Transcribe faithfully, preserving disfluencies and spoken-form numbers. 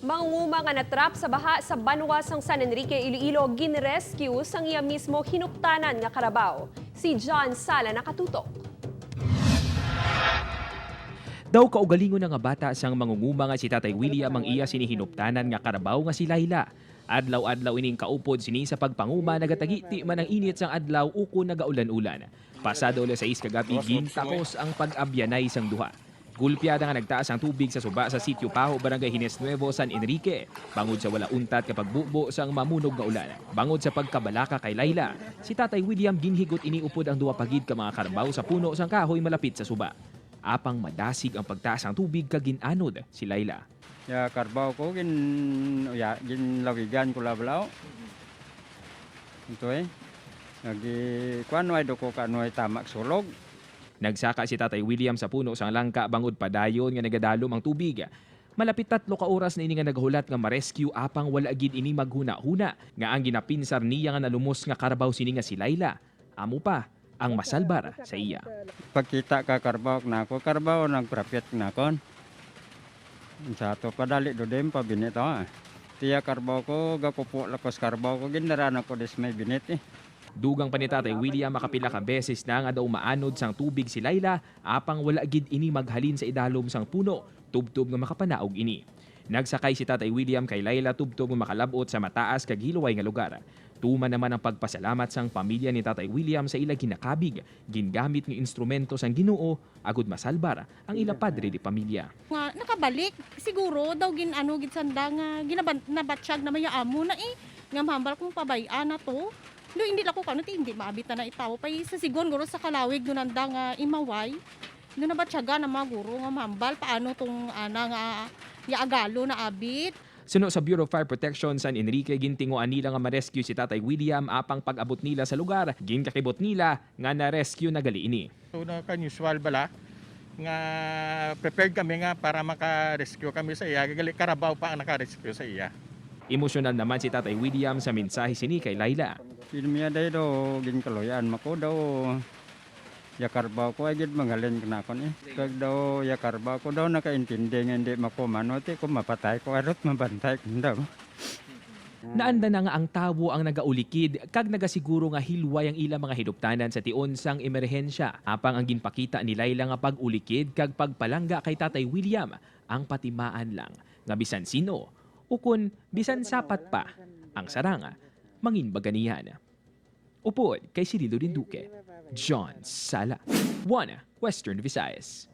Mangunguma nga natrap sa baha sa banwa sang San Enrique, Iloilo, ginrescue sang iya mismo hinuptanan nga karabaw. Si John Sala nakatutok. Daw kaugalingon na nga bata sang mangunguma nga si Tatay William ang iya sini hinuptanan nga karabaw nga si Laila. Adlaw-adlaw ining kaupod sini sa pagpanguma nagatagiti man ang init sang adlaw ukon nagaulan-ulan. Pasado alas sais kagab-i, gintakos ang pag-abyanay sang duha. Gulpiada nga nagtaas ang tubig sa suba sa Sitio Paho, Barangay Hines Nuevo, San Enrique, bangod sa wala untat ka pagbubo sang mamunog nga ulan. Bangod sa pagkabalaka kay Laila, si Tatay William ginhigot ini upod ang duha pa gid ka mga karbaw sa puno sang kahoy malapit sa suba. Apang madasig ang pagtaas sang tubig kag gin-anod si Laila. Ya karbaw ko gin uya, ginlawigan ko lablaw. Ito eh. Nagi kuan way do ko kanuay tamak sulog. Nagsaka si Tatay William sa puno sang langka bangod padayon nga nagadalom ang tubig. Malapit tatlo ka oras na ini nga naghulat nga ma-rescue, apang wala gid ini maghunahuna nga ang ginapinsar niya nga nalumos nga karabaw sini nga si Laila amo pa ang masalbar sa iya. Pagkita ka karbaw na ako, karbaw nagprapit na kon. Sa ato padali do din pa binit oh. Tiya karbaw ko, gakupo lakos karbaw ko, gindaran ako dis may binit eh. Dugang pa ni Tatay William, makapila ka beses na nga daw maanod sang tubig si Laila, apang wala gid ini maghalin sa idalom sang puno tubtob nga makapanaog ini. Nagsakay si Tatay William kay Laila tubtob nga makalab-ot sa mataas kag hilway nga lugar. Tuman naman ang pagpasalamat sang pamilya ni Tatay William sa ila ginakabig, gingamit nga instrumento sang Ginoo agud masalbar ang ila padre de pamilya. Nga nakabalik, siguro daw gin-ano gid sanda nga ginaban-, nabatsyag na may amo na eh, nga mahambal kung pabay-an na to. Do hindi lang ko kano ti hindi maabit na na itawo pa eh, sa sigon guro sa kalawig do nanda nga imaway. Do nabatyagan na mga guro nga mahambal paano tong ana nga yaagalo na abit. Suno sa Bureau of Fire Protection San Enrique, gintinguan nila nga ma-rescue si Tatay William, apang pag-abot nila sa lugar, ginkakibot nila nga na-rescue na gali ini. So, naka-unusual bala nga prepared kami nga para maka-rescue kami sa iya, gali karabaw pa ang naka-rescue sa iya. Emosyonal naman si Tatay William sa mensahe sini kay Laila. Kinmiya day do ginkaluyan mako daw. Ya karbaw ko ay gid mangalin kanakon eh. Kag daw ya karbaw ko daw nakaintindi nga hindi makumano ti ko mapatay ko arot mabantay ko daw. Naanda na nga ang tawo ang nagaulikid kag nagasiguro nga hilway ang ila mga hinuptanan sa tion sang emerhensya. Apang ang ginpakita ni Laila nga pag-ulikid kag pagpalangga kay Tatay William ang patimaan lang nga bisan sino ukon bisan sapat pa ang sarang mangin baganihan. Upod kay Cirilo Rinduque, John Sala, One Western Visayas.